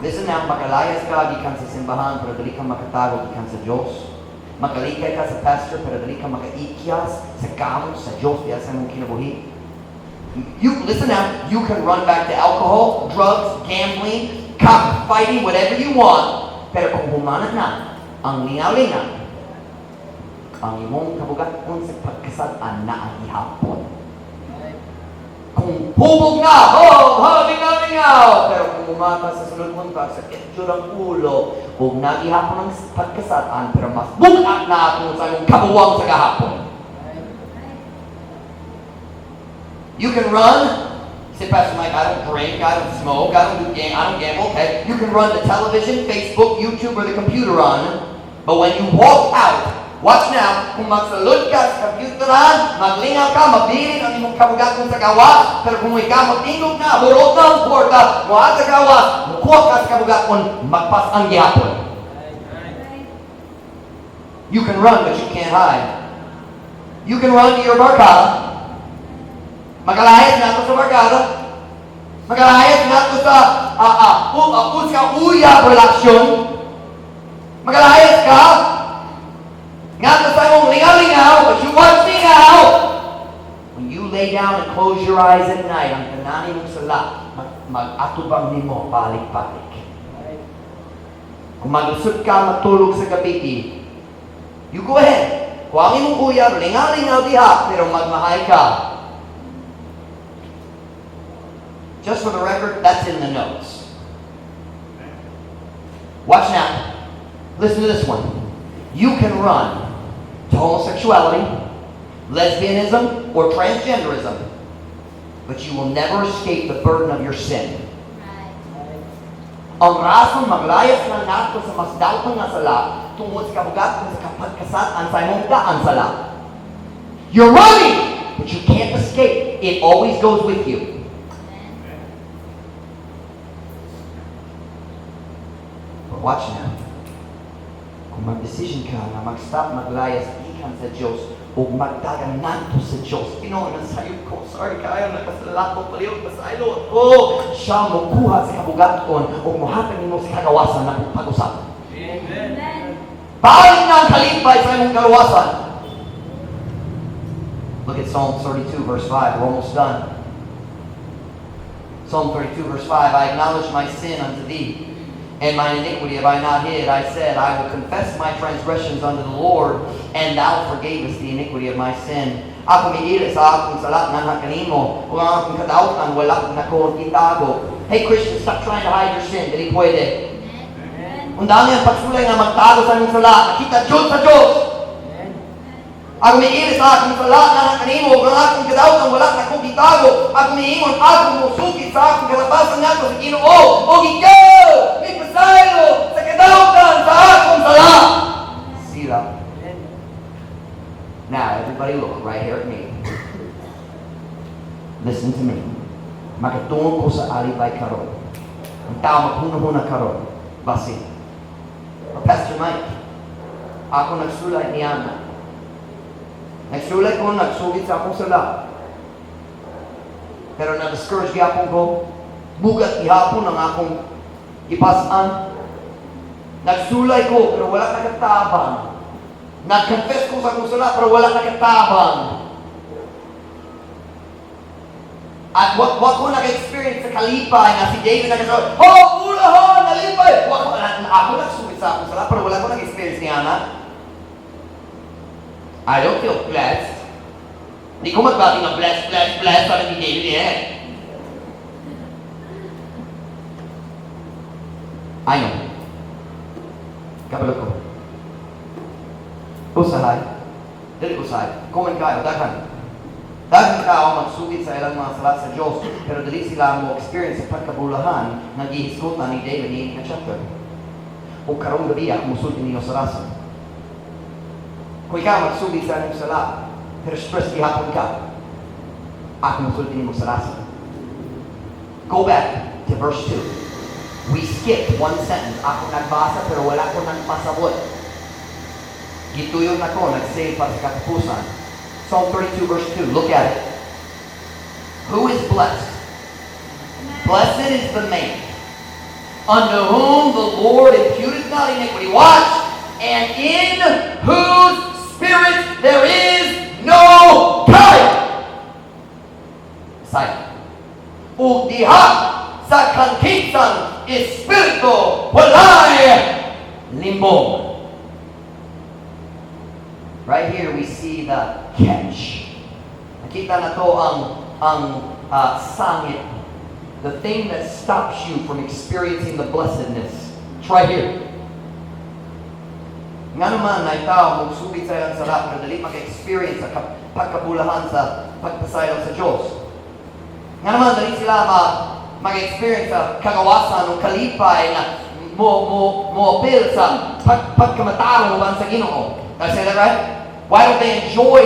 Listen now, makalayas ka gikan sa simbahan, pero dili ka makatago gikan sa Diyos. Makalikay ka sa pastor, pero dili ka makaikyas sa kamot sa Diyos diya sa imong kinabuhi. You listen now, you can run back to alcohol, drugs, gambling, cock fighting, whatever you want. Pero kung humana na ang lingaw-lingaw, ang imong kabugaton sa pagkasad-an na ang ihapon. Kung hubog na, oh, oh, lingaw-lingaw. Pero kung umata sa sulod buntag, sakit jud ang ulo, ug nagihapon ang pagkasad-an, pero mas bug-at na kung sa imong kabuwang sa gahapon. You can run. Say, "Pastor Mike, I don't drink, I don't smoke, I don't gamble." Okay. You can run the television, Facebook, YouTube, or the computer on. But when you walk out, watch now, kung magsulod ka sa computeran, maglingaw ka, mabilin ang imong kabugaton sa gawas, pero kung ikaw matingog na, burot na ang kwarta, muha sa gawas, mukuha ka sa kabugaton, magpas ang gihapon. You can run, but you can't hide. You can run to your barkada. Magalayas nato sa barkada. Magalayas nato sa uyab relasyon. Magalayas ka. Ngadto sa imong lingaw-lingaw, but you watch me now. When you lay down and close your eyes at night, ang tanan nimong sala, mag-atubang nimo balik-balik. Kung maglusot ka matulog sa gabi, you go ahead. Kung ang imong uyab, lingaw-lingaw diha, pero magmahay ka. Just for the record, that's in the notes. Watch now. Listen to this one. You can run to homosexuality, lesbianism, or transgenderism, but you will never escape the burden of your sin. Ang rason maglayas na nato sa mas dalton nga sala tungod sa kabugaton sa kapagkasad-an sa imong daan sala. You're running, but you can't escape. It always goes with you. But watch now. Kung mag-decision ka na mag-stop maglayas gikan sa Diyos o magdagan nato sa Diyos, Ginoo, nasayod ko, sorry kayo, nakasala ko, palihog, pasaylo ko. Siya mokuha sa kabugaton o mohatag nimo sa kagawasan na pag-usap. Amen. Balik na ang kalipay sa imong kaluwasan. Look at Psalm 32, verse 5. We're almost done. Psalm 32, verse 5. I acknowledge my sin unto thee, And mine iniquity have I not hid. I said, "I will confess my transgressions unto the Lord," and thou forgavest the iniquity of my sin. Ako miili sa akong sala nganha kanimo, ug ang akong kadautan wala nako gitago. Hey Christian, stop trying to hide your sin. Dili pwede. Amen. Undang ang pagsulay nga magtago sa imong sala, nakita jud sa Dios. Ako miili sa akong sala nganha kanimo, ug ang akong kadautan wala nako gitago. Ako miingon, ako mosugit sa akong kalapasan ngadto sa Ginoo, ug ikaw mipasaylo sa kadautan sa akong sala. Sila. Now, everybody look right here at me. Listen to me. Makatungod ko sa alibay karon. Ang tao maghuna-huna karon. Basi. O Pastor Mike, ako nagsulay niana. Nagsulay ko, nagsugit sa akong sala. Pero na-discourage gihapon ko. Bugat gihapon ang akong gipas-an. Nagsulay ko, pero wala nakatabang. Nag-confess ko sa akong sala, pero wala nakatabang. At wa ko naka-experience sa kalipay na si David nakasabi, "Oh, ulahan, nalipay!" Wa ko, ako nagsugit sa akong sala, pero wala ko nag-experience niana. I don't feel blessed. Di ko magbati nga blessed, blessed, blessed, sabi ni David, eh. I know. Kabalo ko. Usahay. Dili usahay. Common kayo, daghan. Daghan tao magsugit sa ilang mga sala sa Diyos, pero dili sila mo experience sa pagkabulahan nga gihisgutan ni David ni nga chapter. O karong gabi ako musulti ninyo sa rason. Kung ikaw magsugit sa imong sala, pero stress gihapon ka, ako musulti nimo sa rason. Go back to verse 2. We skipped one sentence. Ako nagbasa pero wala ko nang pasabot. Gituyo na ko, nag-save para sa katapusan. Psalm 32 verse 2. Look at it. Who is blessed? Blessed is the man unto whom the Lord imputeth not iniquity. Watch! And in whose spirit there is no guile. Silent. Ug diha sa kankitsang espiritu walay limbong. Right here we see the catch. Nakita nato ang sangit. The thing that stops you from experiencing the blessedness. It's right here. Nga naman na tao magsugit sa ilang sala pero dili maka-experience sa pagkabulahan sa pagpasaylo sa Diyos. Nga naman dili sila mag-experience sa kagawasan o kalipay na mo mo appeal sa pagkamatarong uban sa Ginoo. Did I say that right? Why don't they enjoy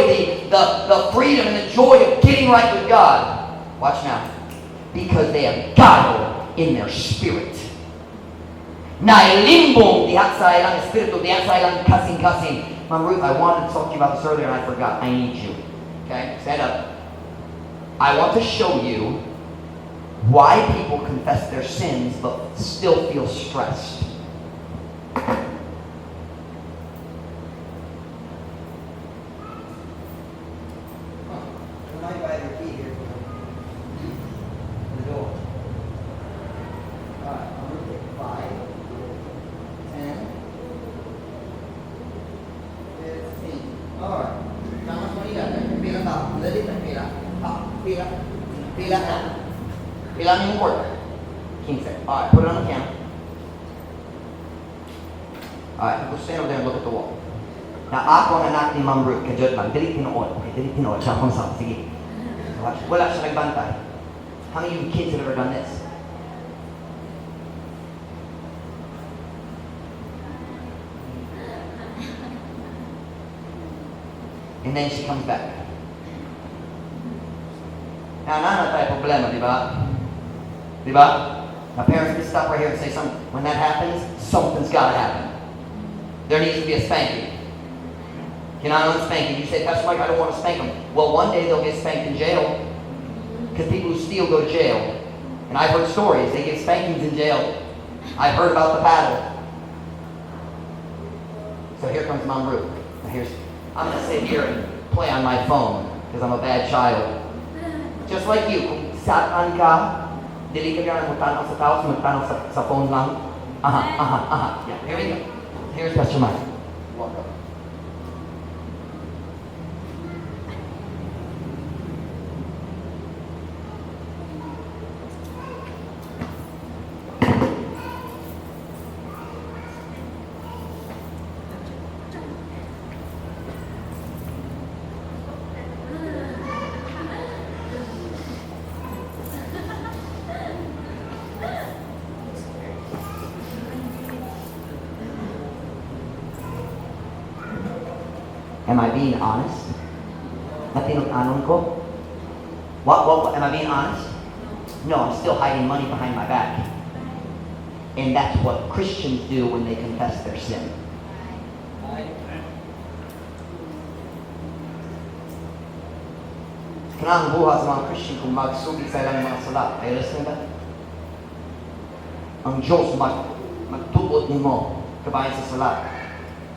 the freedom and the joy of getting right with God? Watch now. Because they have guile in their spirit. Nailimbong diha sa ilang espiritu, diha sa ilang kasing-kasing. Ma'am Ruth, I wanted to talk to you about this earlier and I forgot. I need you. Okay? Stand up. I want to show you why people confess their sins but still feel stressed. I might buy the key here for the door. Alright, I'm gonna take 5, 10, 15. Alright. How much money you got there? Pila ka? Dali na, pila. Ah, pila. Pila na. Pila ang imong kwarta? 15. Alright, put it on the counter. Alright, go stand over there and look at the wall. Now, ako ang anak ni Ma'am Ruth, kajot lang, dili tinuod. Okay, dili tinuod. Siya akong sa, sige. Watch. Wala siya nagbantay. How many of you kids have ever done this? And then she comes back. Now, naa na tayo problema, di ba? Di ba? My parents can stop right here and say something. When that happens, something's got to happen. There needs to be a spanking. Cannot unspank. You say, "Pastor Mike, I don't want to spank them." Well, one day they'll get spanked in jail. Because people who steal go to jail. And I've heard stories. They get spankings in jail. I've heard about the paddle. So here comes Mom Ruth. Now I'm going to sit here and play on my phone because I'm a bad child. Just like you, kung saan ka, dili ka gana mo tanaw sa tao, magtanaw sa phone lang. Uh-huh. Yeah, here we go. Here's Pastor Mike. Walk up. Am I being honest? Matinud-anon ko? What, am I being honest? No, I'm still hiding money behind my back. And that's what Christians do when they confess their sin. Right. Kanang buhat sa mga Christian kung magsugi sa ilang mga sala. Are you listening ba? Ang Diyos magtuot nimo kabahin sa sala.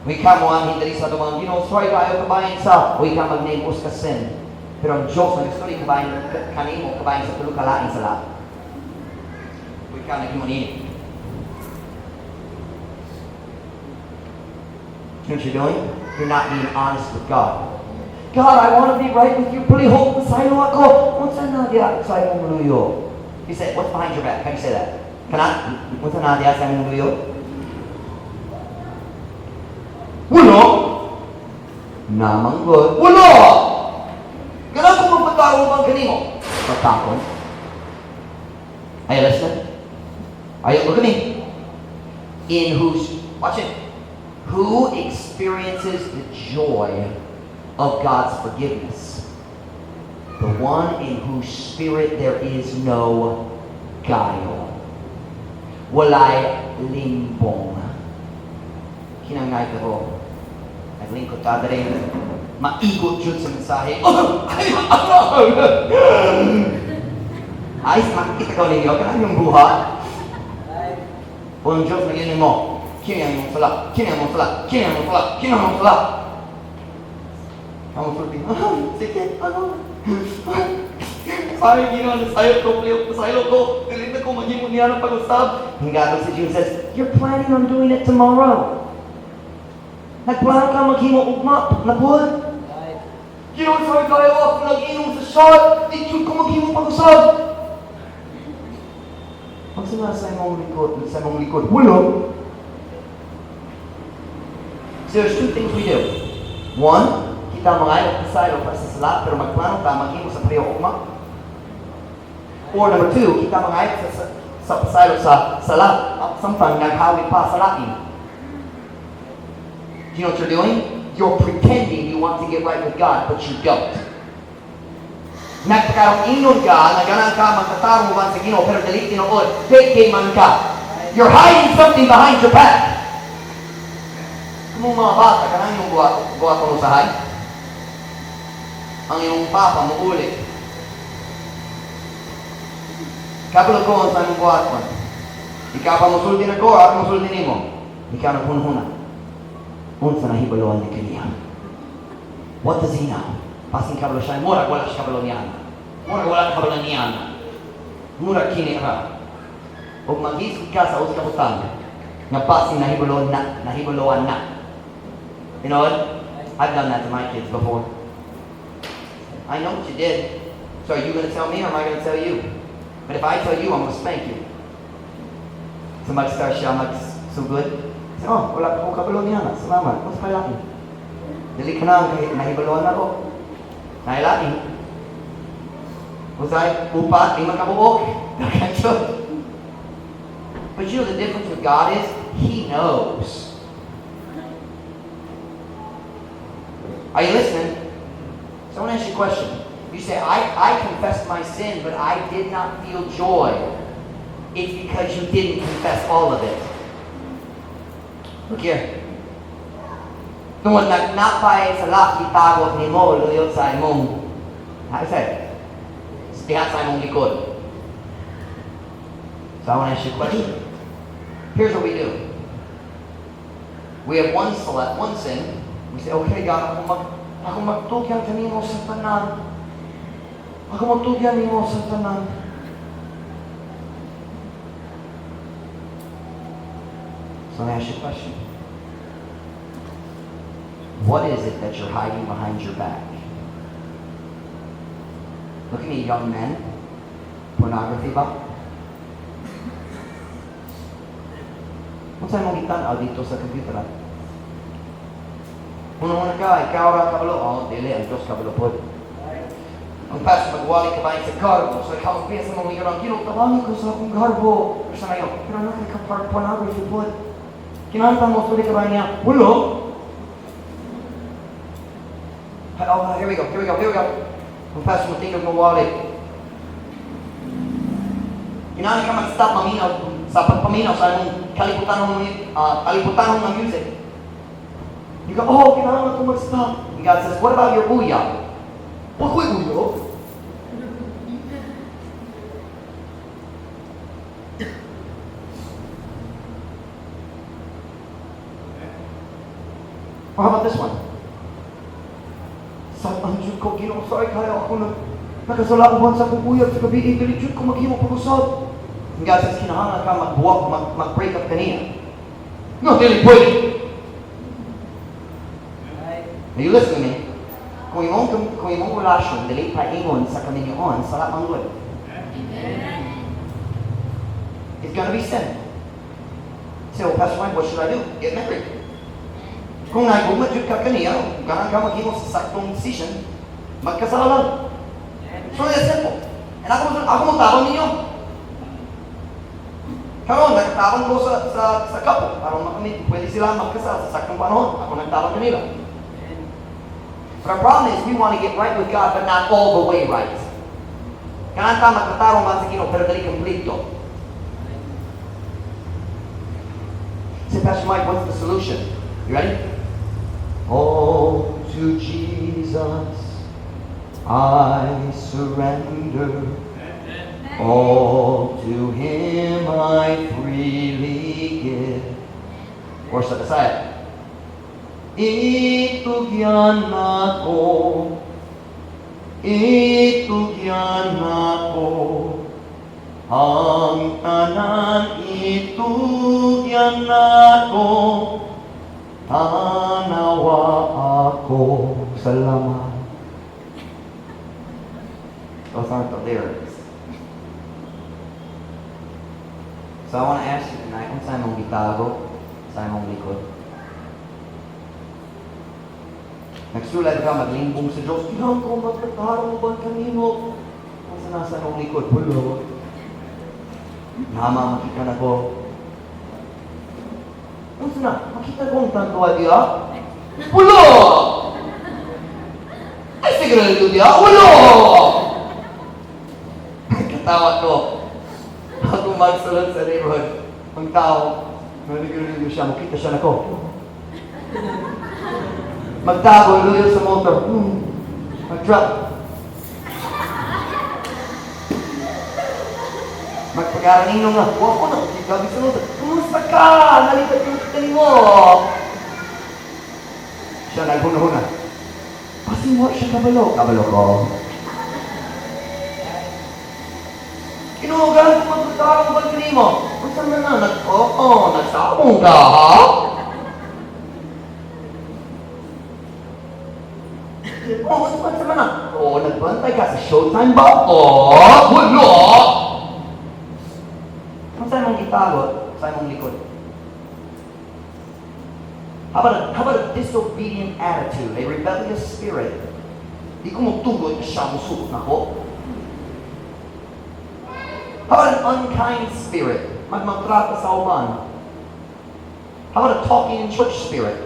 Uy ka mo ang diri sa atong mga Ginoo, sorry kaayo kabahin sa, uy ka mag-name us ka sin. Pero ang Diyos ang nagsorry kabahin kanimo kabahin sa tulo ka laing sala. Uy ka naghimo nini. You know what you're doing? You're not being honest with God. God, I want to be right with you. Palihog, pasaylo ako. Unsa na diha sa imong luyo? He said, "What's behind your back?" How do you say that? Kana? Unsa na diha sa imong luyo? Wala. Namang God. Wala! Ganang kung magpatawag bang kanimo? Pagtakon. Are you listening? Are you, look at me. In whose, watch it, who experiences the joy of God's forgiveness? The one in whose spirit there is no guile. Walay limbong. Kinangay ko. Naglingkod ta diri. Maigot jud sa mensahe. Ay, makikita ko ninyo, kanang yung buhat. Right. Kung ang Diyos nag mo, kini ang imong sala, kini ang imong sala, kini ang imong sala, kini ang imong sala. Ang sulti, ah, sige, ano? Sabi Ginoo, nasayop ko, pasaylo ko, dili na ko maghimo niya ng pag-usab. And God looks at you and says, "You're planning on doing it tomorrow. Nagplano ka maghimo ugma, napud." Right. Ginoo, sorry kaayo ako nag-inom sa shot, di jud ko maghimo pag-usab. Ang sila sa imong likod, wala. So there's two things we do. One, kita mga pasaylo para sa sala, pero magplano ta maghimo sa pareho ugma. Or number two, kita mga sa pasaylo sa sala, sometimes naghawid pa sa lain. Do you know what you're doing? You're pretending you want to get right with God, but you don't. Nagpakaroon ingon ka, naganan ka, magtatarong mo ba sa Ginoo, pero dili tinuod, fake man ka. You're hiding something behind your back. Kung mga bata, kanang yung buhat mo usahay. Ang iyong papa mo uli. Kabalo ko ang sa imong buhaton. Ikaw pa musulti na ko, ako musulti nimo. Ikaw naghunhuna. Unsa nahibaluan ni kaniya? What does he know? Basin kabalo siya, murag wala siya kabalo niya. Murag wala kabalo niya. Murag kini ra. Ug maghisgot ka sa usa ka butang nga basin nahibaluan na, nahibaluan na. You know what? I've done that to my kids before. "I know what you did. So are you going to tell me or am I going to tell you? But if I tell you, I'm going to spank you." So mag-start siya magsugod. Say, "Oh, wala ko kabalo niya na. Salamat. Mas palaki. Dili ka na, kay nahibaluan ako. Nahilain. Usay, upat, di makabuok." But you know the difference with God is, He knows. Are you listening? So I want to ask you a question. You say, "I confessed my sin, but I did not feel joy." It's because you didn't confess all of it. Look here. Tungod nagnapay sala gitago nimo luyot sa imong, how you say? Diha sa imong likod. So I want to ask you a question. Here's what we do. We have one select, one sin. We say, "Okay, God, ako magtugyan kanimo sa tanan. Ako magtugyan nimo sa tanan." So let me ask you a question. What is it that you're hiding behind your back? Look at me, young men. Pornography ba? Unsa imong gitan-aw didto sa computer? Una-una ka, ikaw ra kabalo. Oh, dili, ang Diyos kabalo pod. Ang pastor, magwali ka ba sa garbo? So ikaw magpiya sa mga ang Ginoo, tabangi ko sa akong garbo. Pero sa ngayon, pero naa kay pornography pod. Kinahanglan mo, suli ka ba niya? Wala. Oh, here we go, here we go, here we go. Ang pastor mo tingog mo wali. Kinahanglan ka mag-stop maminaw sa pagpaminaw sa imong kalibutan ng music. You go, "Oh, kinahanglan ko mag-stop." And God says, "What about your uyab?" Wa ko'y uyab. Or how about this one? Sad-an jud ko, Ginoo, sorry kaayo ako nag nakasala uban sa akong uyab sa gabi, dili jud ko maghimo pag-usab. And God says, "Kinahanglan ka magbuwak, mag-break up kaniya." No, dili pwede. Are you listening to me? Kung imong relasyon, dili paingon sa kaminyoon, sala man gud. It's gonna be sin. Say, "Well, Pastor Mike, what should I do?" Get married. Kung nagugma jud ka kaniya, ganahan ka maghimo sa saktong decision, magkasal lang. It's really that simple. And ako mo tabang ninyo. Karon, nagtabang ko sa couple. Aron makamit, pwede sila magkasal sa saktong panahon. Ako nagtabang kanila. But our problem is we want to get right with God, but not all the way right. Ganahan ta magkatarong man sa Ginoo, pero dili kompleto. Say, "Pastor Mike, what's the solution?" You ready? All to Jesus I surrender. All to Him I freely give. Or sa Bisaya, itugyan nako, itugyan nako, ang tanan itugyan nako, tanawa ako. Salamat. Those aren't the lyrics. So I want to ask you tonight, unsa imong gitago sa imong likod? Nagsulay ka maglimbong sa Diyos, "Kinahanglan ko magkatarong ba kanimo?" Unsa nasa imong likod? Wala. Nama, makita na ko. Unsa na? Makita ko ang tagwa diya? Wala! Ay, sigarilyo diya? Wala! Katawa ko. Ako magsulod sa neighborhood. Ang tao, nanigarilyo siya, makita siya nako. Magtago, luyo sa motor. Mag-drop. Magpagaranino nga. Wa ko na, gabi sa motor. Kumusta ka? Nalipat yung kita mo. Siya naghuna-huna. Basin wa siya kabalo. Kabalo ko. Kinuhugahan ko magkatarong pag mo. Unsa man na? Oo, nagsabong ka, ha? Oh, unsa man na? Oo, nagbantay ka sa Showtime ba? Oo, wala! Unsa imong gitago sa imong likod? How about a disobedient attitude, a rebellious spirit? Di ko motugot na siya musugot nako. How about an unkind spirit? Magmaltrata sa uban. How about a talking in church spirit?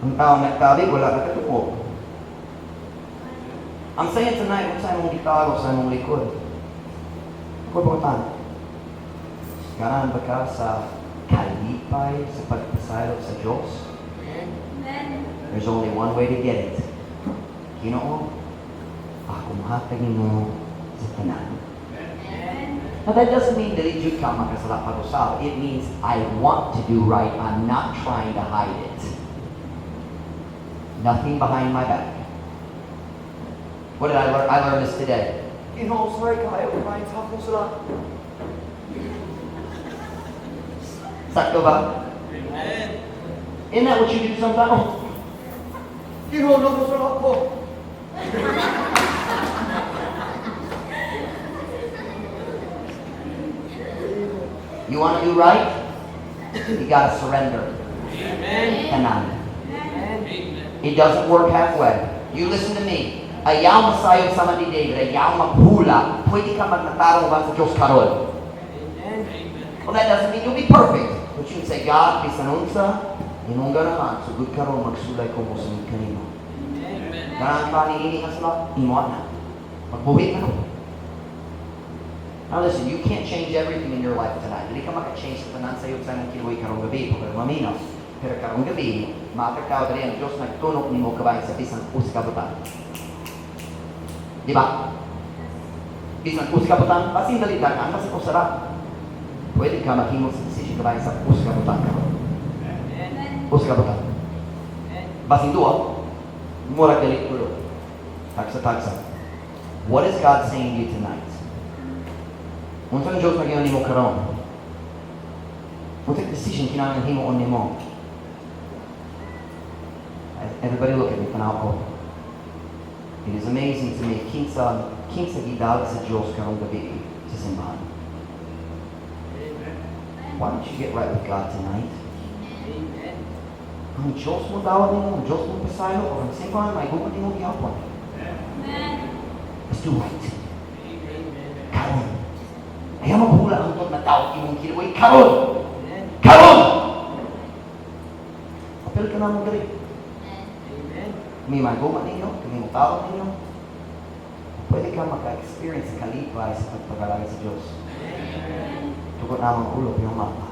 Ang tao nagtabi, wala nakatupo. I'm saying tonight, unsa imong gitago sa imong likod? Ako pangutan. Ganahan ba ka sa kalipay sa pagpasaylo sa Diyos? Amen. There's only one way to get it. Ginoo, ako mohatag nimo sa tanan. Amen. Now that doesn't mean that jud ka makasala pag-usab. It means I want to do right. I'm not trying to hide it. Nothing behind my back. What did I learn? I learned this today. Sorry kaayo, kabahin sa akong sala. Sakto ba? Amen. Isn't that what you do sometimes? Oh, Ginoo, nagkasala ko. You want to do right? You got to surrender. Amen. Tanan. Amen. It doesn't work halfway. You listen to me. Ayaw masayop sama ni David, ayaw maghula, pwede ka magnatarong ba sa Diyos karon. Amen. Well, that doesn't mean you'll be perfect. But you can say, "God, bisan unsa, imong ganahan, sugod karon magsulay ko mosunod kanimo. Amen. Ganahan ka niini nga sala, imo na. Magbuhi na ko." Now listen, you can't change everything in your life tonight. Dili ka maka-change sa tanan sa iyo sa imong kinabuhi karong gabi, pero maminaw. Pero karong gabi, maapektaw diri ang Diyos nagtunok nimo kabahin sa bisan usa ka butang. Di ba? Bisan usa ka butang, basin dali daghan, basin usa ra. Pwede ka maghimo sa decision kabahin sa usa ka butang karon. Amen. Usa ka butang. Amen. Basin duha, murag dali tulo. Tagsa-tagsa. What is God saying to you tonight? Unsa ang Diyos nag-ingon nimo karon? Unsay decision kinahanglan himuon nimo? Everybody look at me, tanaw ko. It is amazing to me kinsa gidala sa Diyos karong gabi sa simbahan. Amen. Why don't you get right with God tonight? Amen. Ang Diyos mo dawat nimo, ang Diyos mo pasaylo, o ang simbahan, may gugma nimo gihapon. Let's do right. Amen. Karon. Ayaw maghula hangtod matawag imong kinabuhi. Karon! Amen. Karon! Apil ka namo diri. Amen. Kami may gugma ninyo, kami motawag ninyo. Pwede ka maka-experience sa kalipay sa pagpag-alagad sa Diyos. Amen. Tukod na ang ulo, pero mata.